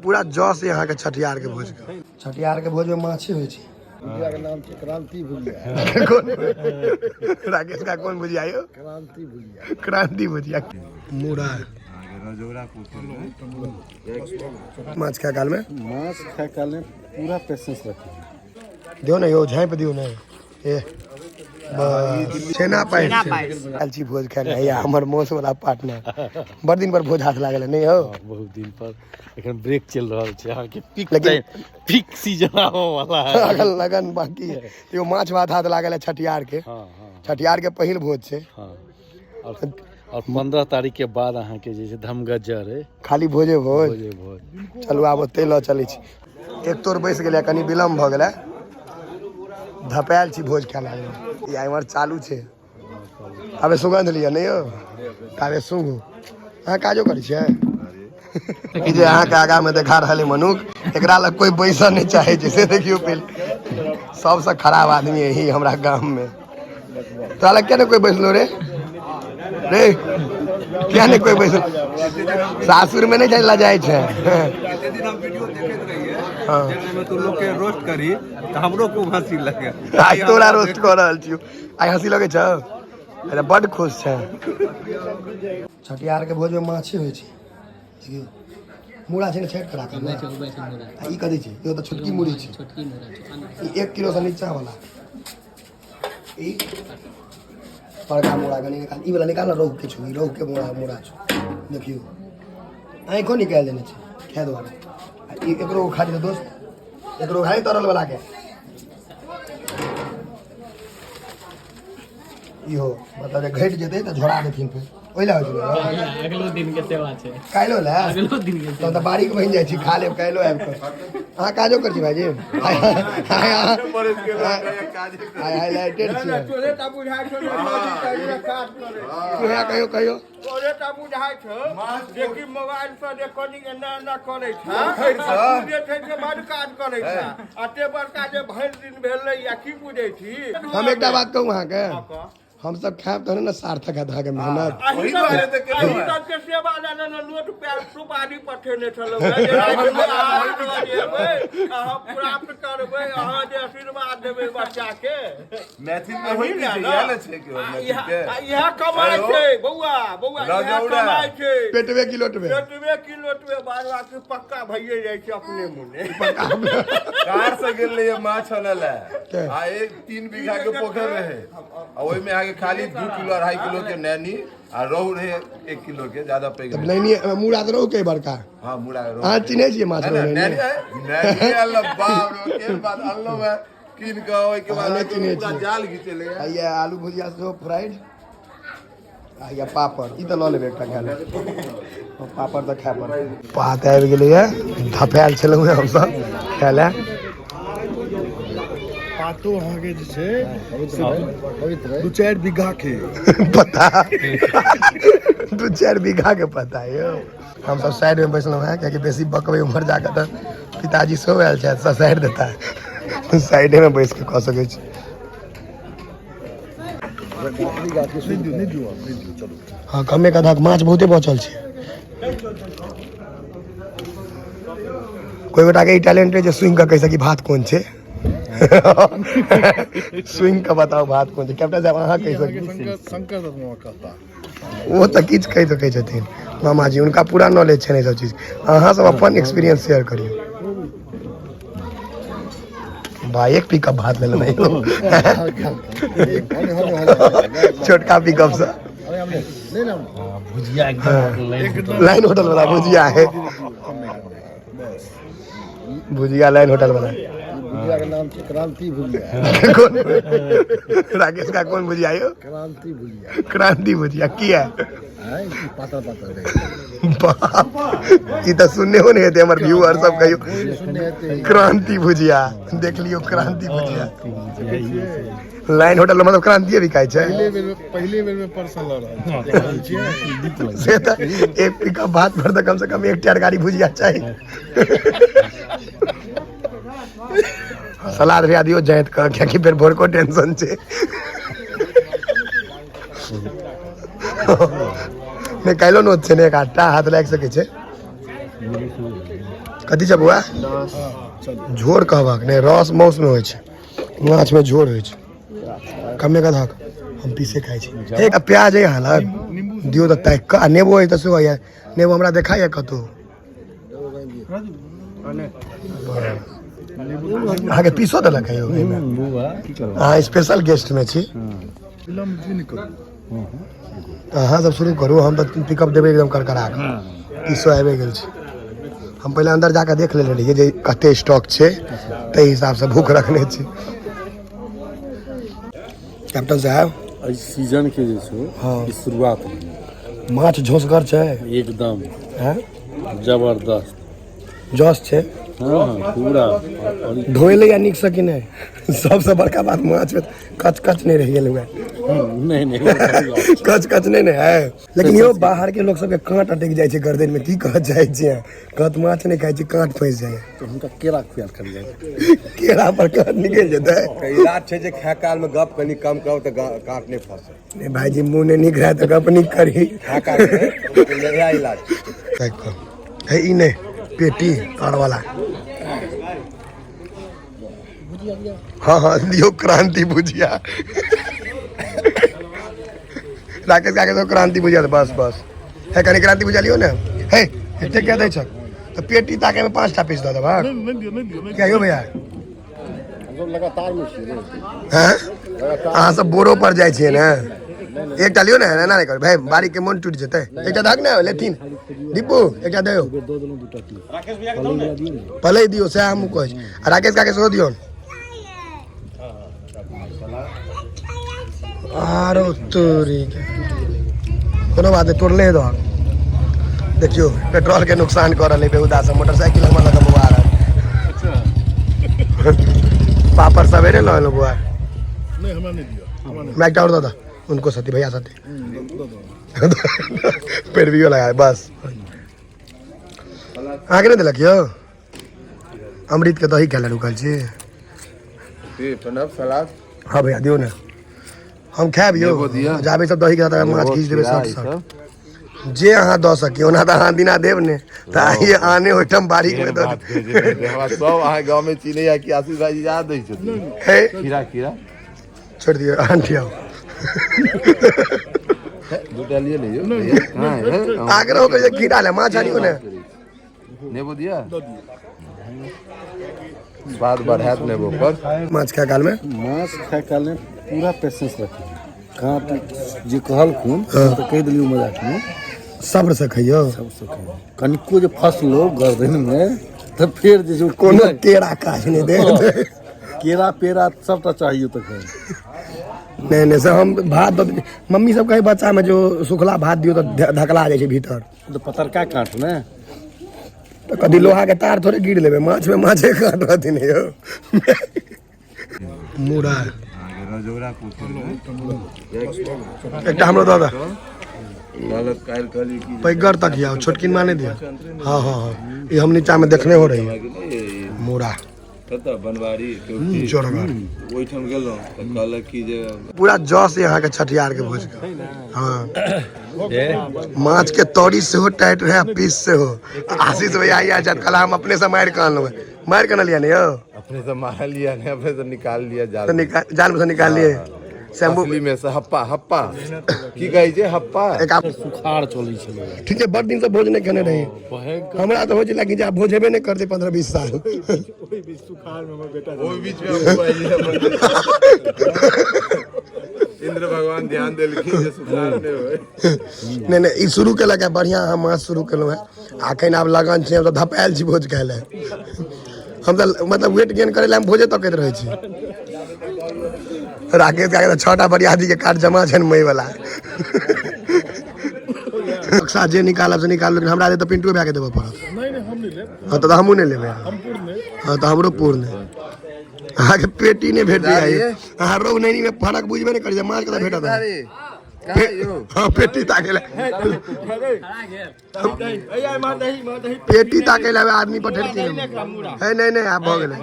पूरा जस यहाँ के छठियार के भोज के। छठियार के भोज में माछे होइ छै। भुजिया के नाम छै क्रांति भुजिया। कोन राकेश का कोन भुजिया यौ? क्रांति भुजिया। क्रांति भुजिया। मूड़ा माछ खाय काल में, माछ खाय काल में पूरा पेशेंस रखी। दियौ ने यौ, झाँपि दियौ ने। ए बस छेना पाइस छै। आयल छी भोज खाय लए। हैया हमर मौस वाला पार्टनर, बड़ दिन पर भोज हाथ लागल है, नहीं हो? बहुत दिन पर एखन ब्रेक चलि रहल छै अहाँके, पीक लेकिन- टाइम, पीक सीजन आबऽ वाला है। अगल लगन बाकी है। यो माछ भात हाथ लागल है छठियार के। हाँ हाँ छठियार के पहिल भोज छै। हाँ, और 15 तारीख के बाद अहाँके जे छै धमगज्जर है। खाली भोजे भोज। भोजे भोज। चलू आब ओतै लऽ चलै छी। एक तोर बैस गेलै, कनि विलम्ब भऽ गेलै। धपायल छी भोज खाय लागल। या इम्हर चालू छै। आबे सुगंध लिअ नहि यौ, ताबे सुंघू। अहाँ काजो करै छियै? ई जे अहाँके आगाँमे देखा रहल है मनुख, एकरा लग कोइ बैसऽ नहि चाहै छै। से देखियौ, पहिले सबसँ खराब आदमी यही हमरा गाममे। तोरा लग किया नहि कोइ बैसलो रे? रे किया नहि कोइ बैसलो? सासुरमे नहि जाइ लजाइ छै। एते दिन हम वीडियो देखैत रहियै। हाँ। जाहिमे तू लोग के रोस्ट करी तऽ हमरो खूब हंसी लगे। आइ तोरा रोस्ट कऽ रहल छियौ, आइ हँसी लगै छौ? अरे बड्ड खुश छै। छठियार के भोजमे माछे होइ छै। देखियौ, मूड़ा छै ने छठि कऽ राखल ने? आ ई कथी छै? इहो तऽ छोटकी मूड़ी छै। ई 1 किलो सँ नीचा वाला। ई बड़का मूड़ा कनि निकाल, ई वाला निकाल ने। रोहु के छौ ई, रोहु के मूड़ा मूड़ा छौ। देखियौ, आँखो निकालि देने छै खाय दुआरे। आ ई एकरो खा जेतै दोस्त, एकरो खाइ तरल वाला के। इहो मतलब जे घटि जेतै तऽ झोरा देथिन फेर, ओहि लए होइ छै ने। अगलो दिन के सेवा छै। काल्हिो लए। अगलो दिन के। तहन तऽ बारीक बनि जाइ छी, खा लेब काल्हिो आबि कऽ। अहाँ काजो करै छी भाइजी? आइ आइ हाईलाइटेड छियै। तोरे टा बुझाइ छौ जे मोदी कहियो काज करै। उएह कहियो कहियो। तोरे टा बुझाइ छौ जे कि मोबाइल पर रिकॉर्डिंग एना एना करै छै, आ तू जे छै से बड काज करै छै। अते बड़का जे भरि दिन भेलै या की बुझै छी? हम एकटा बात कहू अहाँके, हमसब खायब तहन ने सार्थक हैत अहाँके मेहनत। अही ओही सब दुआरे तऽ केलहुँ अही हेँ। सबके सेवा लए ने नोट पैर सुपारी पठेने छलहुँ हेँ जे रातिमे अहाँ 8 बजे एबै, अहाँ प्राप्त करबै, अहाँ जे आशीर्वाद देबै बच्चाके। मैथिल में होइ की छै? इएह ने छै कि मैथिल के आ इएह कमाइ हेलो। छै बौआ, बौआ, इएह रजौड़ा। कमाइ छै। पेटवे की लोटवे? पेटवे की लोटवे, बाद बाकी पक्का भइए जाइ छै अपने मुने। कार से गेल रहियै माछ अनै लए। के? आ एक 3 बीघा के पोखरि रहे, आ ओहिमे अहाँके खाली 2 किलो 2.5 किलो के नैनी आ रोहु रहे, 1 किलो के, ज्यादा पैघ तब नहि। नैनी मूड़ा तऽ रहू के बड़का। हाँ, मुड़ा रोहु। अहाँ चिन्है छियै माछ? नहि, रोहु? नहि, नैनी? नैनी नैनी अनलहुँ, बाप रे, के बाद अनलहुँ हेँ कीन कऽ, ओहिके अहाँ बाद नहि चिन्है पूरा छियै। जाल घिचेलै। आ ये आलू भुजिया सेहो फ्राइड, आ ये पापड़। ई तऽ लऽ लेबै एकटा खाय लए। पापड़ तऽ खाय पड़तै। पात आबि गेलैए, धपायल छलहुँ हेँ हमसब खाय लए। पातो अहाँके जे छै 2-4 बीघा के पता, 2-4 बीघा के पता यौ। हमसब साइड में बैसलहुँ हेँ, कियाकि बेसी बकबै उम्हर जाकऽ तऽ पिताजी सेहो आयल छथि, ससारि देता। साइडे में बैस के कऽ सकै छी। नहि दियौ, नहि दियौ, नहि दियौ, चलू। हँ, कमे कथा, माछ बहुते बचल छै। कोइ गोटाके ई टैलेंट अछि जे सुनि कऽ कहि सकी भात कोन छै? सुनि कऽ बताउ भात कोन छै। कैप्टन साहब, अहाँ कहि सकी? शंकर शंकर दत्त मामा कहता। ओ तऽ किछु कहि सकै छथिन मामाजी, हुनका पूरा नॉलेज छनि एहि सब चीज। अहाँ सब अपन एक्सपीरियंस शेयर करियौ। भाई, एक पिकअप भात लेलहुँ छोटका पिकअप से। भुजिया एकदम लाइन होटल। लाइन होटल वाला भुजिया है, भुजिया लाइन होटल वाला। भुजिया के नाम छै क्रांति भुजिया। कोन राकेश का कोन भुजिया यौ? क्रांति भुजिया। क्रांति भुजिया किया? आँय, ई पातर पातर रहै। बाप, ई तऽ सुनने हो नहि हेतै हमर व्यूअर सब। कहियो सुनने हेतै। क्रांति भुजिया देख लियौ, क्रांति भुजिया लाइन होटल मतलब क्रांतिए बिकाइ छै। पहिले बेर, पहिले बेर में परसल लऽ रहल छियै। से तऽ एक पिकअप भात पर तऽ कम से कम एक टायर गाड़ी भुजिया चाही। सलाद भैया दियौ जाइत कऽ, कियाकि फेर भोरको टेंशन छै। नहि, काल्हिो नोत छै ने, एक आठटा हाथ लागि सकै छै। कथी छै बौआ? झोर कहबाक नहि, रस माउस में होइ छै, माछ में झोर होइ छै। कमे कऽ धक हम पीसे खाइ छी। एक प्याज है अहाँ लग दियौ तऽ ताकि कऽ, आ नेबो अइ तऽ सेहो यऽ। नेबो हमरा देखाइए कतहु? अहाँके पीसो देलक है यौ एहिमे? अहाँ स्पेशल गेस्ट में छी। अहाँ सब शुरू करू, हम तऽ पिकअप देबै एकदम करकरा कऽ। पीसो आबि गेल छै। हम पहिले अन्दर जाकऽ देख लेने रहियै जे कते स्टॉक छै, ताहि हिसाबसँ भूख रखने छी। कैप्टन साहब, एहि सीजन के जे छै हाँ। ई शुरुआत भेलै। माछ झोसगर छै। एकदम। हैं? जबरदस्त। जस छै। हाँ हाँ पूरा और धोएले या नीकसँ कि नहि? सबसँ बड़का बात, माछ में कच कच नहि रहि गेल हुए? नहीं नहीं, वो सही बात। कच कच नहि ने है। लेकिन यौ, बाहर के लोक सबके काँट अटकि जाइ छै गर्दन में, की कहऽ चाहै छियै? कहत माछ नहि खाइ छी, काँट फँसि जाइए। तऽ हुनका केरा खुआल करी जाइ। केरा पर काँट निकलि जेतै। इलाज छै जे खाय काल में गप कनि कम करब तऽ काँट नहि फंसत। नहि भाईजी, मुँह नहि नीक रहै तऽ गप नीक करी। खाय काल में इएह इलाज छै। ताकि कऽ हे, ई नहि, पेटी तर वाला। हाँ हाँ, दियौ क्रांति भुजिया। राकेश काके तो क्रांति भुजिया। बस बस, हे कनि क्रांति भुजिया लियौ ने। हे, एते क्या दै छक? तऽ पेटी ताके में 5टा पीस दऽ देबहक। क्या यौ भैया? हैं, अहाँ सब बोरो पर जाइ छियै ने? एकटा लियौ ने। एना नहि करू भाय, बारीक के मोन टूटि जेतै। एकटा धक ने लेथिन। दीपू, एकटा दियौ। पलै दियौ, सएह हमहूँ कहै छी। आ राकेश काके सेहो दियौ। आरो तोरी के, कोनो बात नहि, तोड़ले दहक। देखियौ, पेट्रोल के नुकसान कऽ रहल है बेहुदा सब। मोटरसाइकिल हमर लऽ कऽ बौआ रहल। पापड़ सवेरे लऽ एलहुँ बौआ। नहि, हमरा नहि दिअ, हमरा नहि। हमरा एकटा आओर दऽ दऽ। उनको साथी, भैया साथी पैरवियो लगा। बस, अहाँके नहि देलक यौ? अमृत के दही खाय लए रुकल छी। की प्रणव, सलाद? हाँ भैया, दियौ ने, हम खायब यौ। नेबो दिअ। जाबे सब दही के माछ नेबो, घीच देबै। खीरा, सट ई सट सब। जे अहाँ दऽ सकी। ओना तऽ अहाँ दिना देब ने, तऽ आइ आने ओहिठाम बारीक मे एहन दऽ बात कहै छै ने, हमरा सब अहाँ गाँव में चिन्हैया कि आशीष भाईजी याद दै छथिन। हे। खीरा, खीरा। छोड़ि दियौ, आंटी आउ। दूटा लिए ने यौ भैया। हाँ, है, आग्रह करै छै खीरा ले, माछ आनियौ ने। नेबो दिया, स्वाद बढ़ायत नेबो पर। माछ खाय काल मे माछ खाय काल में पूरा पेशेंस रखी। काँट जे कहलखुन तऽ कहि देलियै मजाकमे। सब्र से खइयौ। सबसँ खइयौ। कनिको जे फसलो गर्दनमे तऽ फेर जे छै ओ कोनो केरा काज नहि दे। केरा पेरा सबटा चाहियो तखन। नहि नहि, से हम भात दऽ दै। मम्मी सब कहै बच्चामे जो सुखला भात दियौ तऽ धकला जाइ छै भीतर। तऽ पतरका काँट ने। तऽ कथी लोहा के तार थोड़े गिर लेबै माछमे? माछे काट रहथिन यौ। मूड़ा। रजौड़ा पोखरि एकटा हमरो दऽ दऽ। कहलक काल्हि कहली कि पैगर तक आउ, छोटकिन माने दिअ। हाँ हाँ हाँ, ई हम नीचा में देखने हो रही है। मूड़ा। कतऽ बनवारी केवटी। जोरगर। ओहिठाम गेलहुँ तऽ कहलक कि जे पूरा जस यहाँ के छठियार के भोज के। हाँ, माछ के तौरी सेहो टाइट रहे आ पीस सेहो। आशीष भैया आइया जात कल हम अपने से मारि कऽ अनलहुँ। मारि कऽ अनलियै ने यौ? अपने से मारल लिया ने, अपने से निकाल लिया जाल। तऽ निकाल, जाल में से निकाल लिए शैम्पू। असली में से हप्पा, हप्पा की कहै छै, हप्पा। एक आप सुखाड़ चलै छलै। ठीक छै, बड़ दिन से भोज नहि खेने रही। भयंकर। हमरा तऽ होइ छलै कि जे आब भोज हेबे नहि करतै 15-20 साल। ओहि बीच में हमहूँ आइए अपन। इंद्र भगवान ध्यान देलखिन जे सुखाड़ नहि होय। नहि नहि, ई शुरू केलक है बढ़िआँ। हम माछ शुरू केलहुँ हेँ आ एखन आब लगन छै। हम तऽ धपायल छी भोज खाय लए। हम तऽ मतलब वेट गेन करै लए हम भोजे तकैत रहै छी। राकेश काका तऽ 6टा बरियाती के कार्ड जमा छनि मई वाला। नक्शा जे निकालब से निकालब, लेकिन हमरा तऽ पिंटू भए के देबऽ पड़त। नहि नहि, हम नहि लेब। हाँ, तऽ हमहूँ नहि लेबै। हम पूर्ण नहि। हाँ, तऽ हमरो पूर्ण अहाँके पेटी नहि भेट जाइए। अहाँ रोग नैनी में फरक बुझबे नहि करै छै, माछ कतऽ भेटत अहाँके? हाँ, पेटी ताके लए, पेटी ताके लए आदमी पठेलखिन है। नहि नहि, आब भऽ गेलै।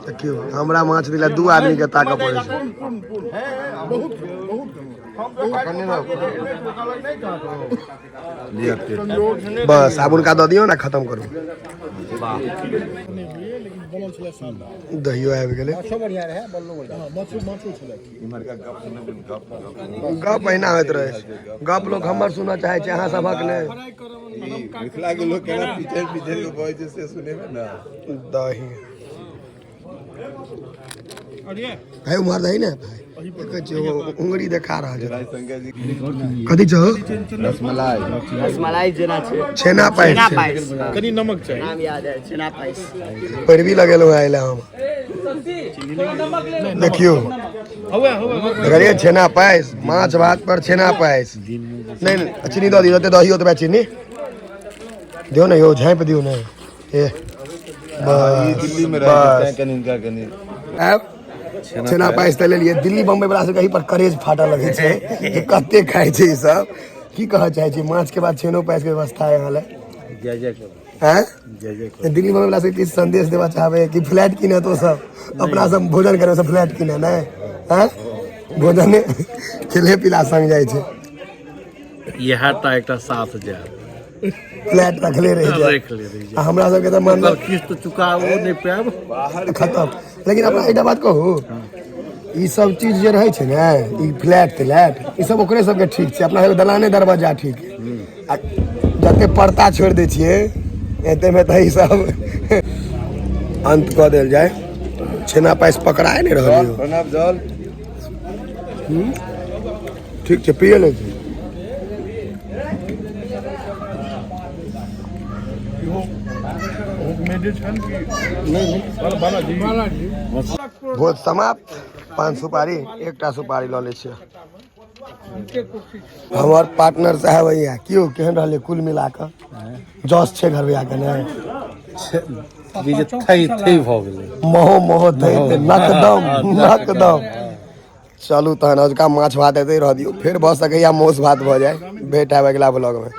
देखियौ, हमरा माछ दिला दू आदमी के ताकऽ पड़ै छै। बहुत बहुत। लिअ पेटी। बस, आब हुनका दऽ दियौ ने, खतम करू। दहियो आबि गेलै। गप अहिना होइत रहै छै, गप लोक हमर सुनऽ चाहै छै, अहाँ सभक नहि। मिथिला के लोग केना पीछे पीछे के बजै छै से सुनेबै ने। दही भाई उम्हर दही ने भाई, देखै छियै उंगरी देखा रहल छै। शंकर जी कथी छौ? रसमलाई। रसमलाई जेना छै, छेना पायस छेना छै। पायस कनि नमक चाही। नाम याद है, छेना पायस। पैरवी लगेलहुँ आइ लए हम। देखियौ देखलियै छेना पायस, माछ भात पर छेना पायस। नहि नहि, चीनी दऽ दियौ, जते दही ओतबे चीनी दियौ ने यौ, झाँपि दियौ ने। ए बस दिल्ली में रहै बस छै कनि हिनका कनि आब छेना पायस तऽ लेलियै। दिल्ली बम्बई वाला सबके एहि पर करेज फाटऽ लगै छै जे कते खाइ छै ई सब। की कहऽ चाहै छी, माछ के बाद छेनो पायस के व्यवस्था है यहाँ लए? जय जय करू। हैं? जय जय करू। दिल्ली बम्बई वाला सबके किछु संदेश देबऽ चाहबै कि फ्लैट किने तो सब अपना सब भोजन करे सब फ्लैट किने नहि? हैं? भोजन खेले पीला संग जाइ छै। इएह टा एकटा साथ जायत, फ्लैट रखले रहि जायत। रखले रहि जायत। आ हमरा सबके तऽ मन ओकर किस्त चुकाबो नहि पायब, खतम। लेकिन अपना एकटा बात कहू, ई सब चीज जे रहै छै ने, ई फ्लैट त्लैट ई सब ओकरे सबके ठीक छै, अपना सबके दलाने दरवाजा ठीक है। आ जते परता छोड़ि दै छियै एतेमे तऽ ई सब अंत कऽ देल जाय। छेना पायस पकड़ाए नहि रहल यौ। प्रणाम जल। ठीक छै, पिए लै छी। भोज समाप्त। पान सुपारी, एकटा सुपारी लऽ लै छियै। हमर पार्टनर साहब हैया, कियो केहन रहलै कुल मिला कऽ? जस छै घर के ने जे थै थै भऽ गेलै, महो महो थै थै, नकदम नकदम। चलू तहन अजुका माछ भात एतै रह दियौ, फेर भऽ सकैया मासु भात भऽ जाय। भेट हैब अगिला ब्लॉग में।